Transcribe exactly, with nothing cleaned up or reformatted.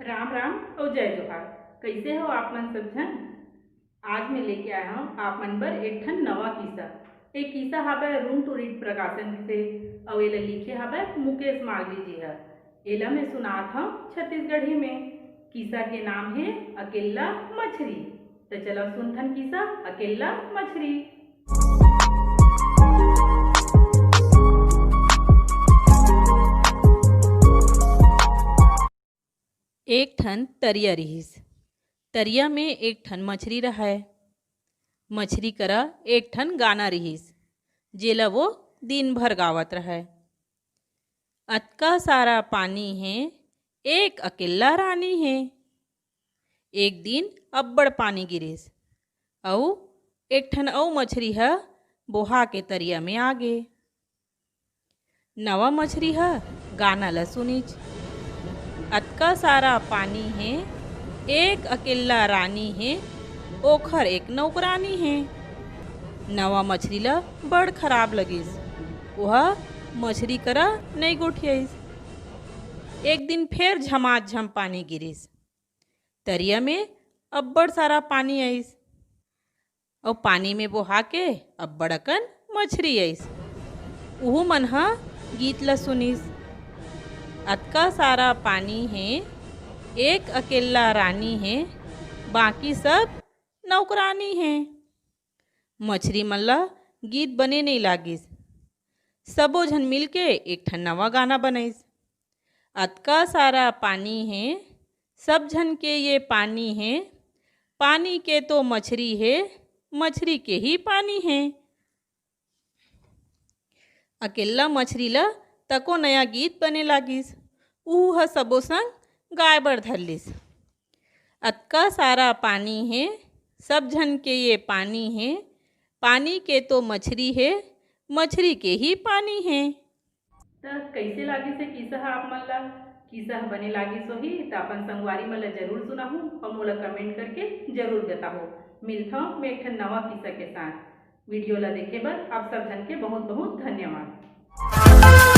राम राम अउ जय जोहार। कइसे हो आप मन सब झन? आज मैं लेके आए हंव आप मन बर एक ठन नवा किस्सा। ए किस्सा हावय Room to Read प्रकाशन से, अउ एला लिखे हावय मुकेश मालवी जी ह। एला मैं सुनात हंव छत्तीसगढ़ी में। किस्सा के नाम हे अकेल्ला मछरी। त चला सुनथन किस्सा अकेल्ला मछरी। एक ठन तरिया रिहिस। तरिया में एक ठन मछरी रहय। मछरी करा एक ठन गाना रिहिस, जेला वो दिन भर गावत रहय। अतका सारा पानी हे, एक अकेल्ला रानी हे। एक दिन अब्बड़ पानी गिरिस, अउ एक ठन अउ मछरी ह बोहा के तरिया में आ गे। नवा मछरी ह गाना ल सुनिस। अतका सारा पानी हे, एक अकेल्ला रानी हे, ओखर एक नौकरानी हे। नवा मछरी ल बड़ खराब लगिस। ओह मछरी करा नइ गोठियाइस। एक दिन फेर झमाझम पानी गिरिस। तरिया में अब्बड़ सारा पानी आइस। अउ पानी में बोहा के अब्बड़ अकन मछरी आइस। उहू मन ह गीत ल सुनिस। अतका सारा पानी हे, एक अकेल्ला रानी हे, बाकी सब नौकरानी हे। मछरी मन ल गीत बने नइ लागिस। सबो झन मिलके एक ठन नवा गाना बनाइस। अतका सारा पानी हे, सब झन के ये पानी हे, पानी के तो मछरी हे, मछरी के ही पानी हे। अकेल्ला मछरी ल तको नया गीत बने लागिस। उहू ह सबो संग गाय बर धर लिस। अतका सारा पानी हे, सब झन के ये पानी हे, पानी के तो मछरी हे, मछरी के ही पानी हे। त कइसे लागिस हे किस्सा ह आप मन ला? किस्सा ह बने लागिस होही त अपन संगवारी मन ला जरूर सुनाहू अउ मोला comment करके जरूर बताहू। मिलथव मैं एक ठन नवा किस्सा के साथ। वीडियो ला देखे बर आप सब झन के बहुत बहुत धन्यवाद।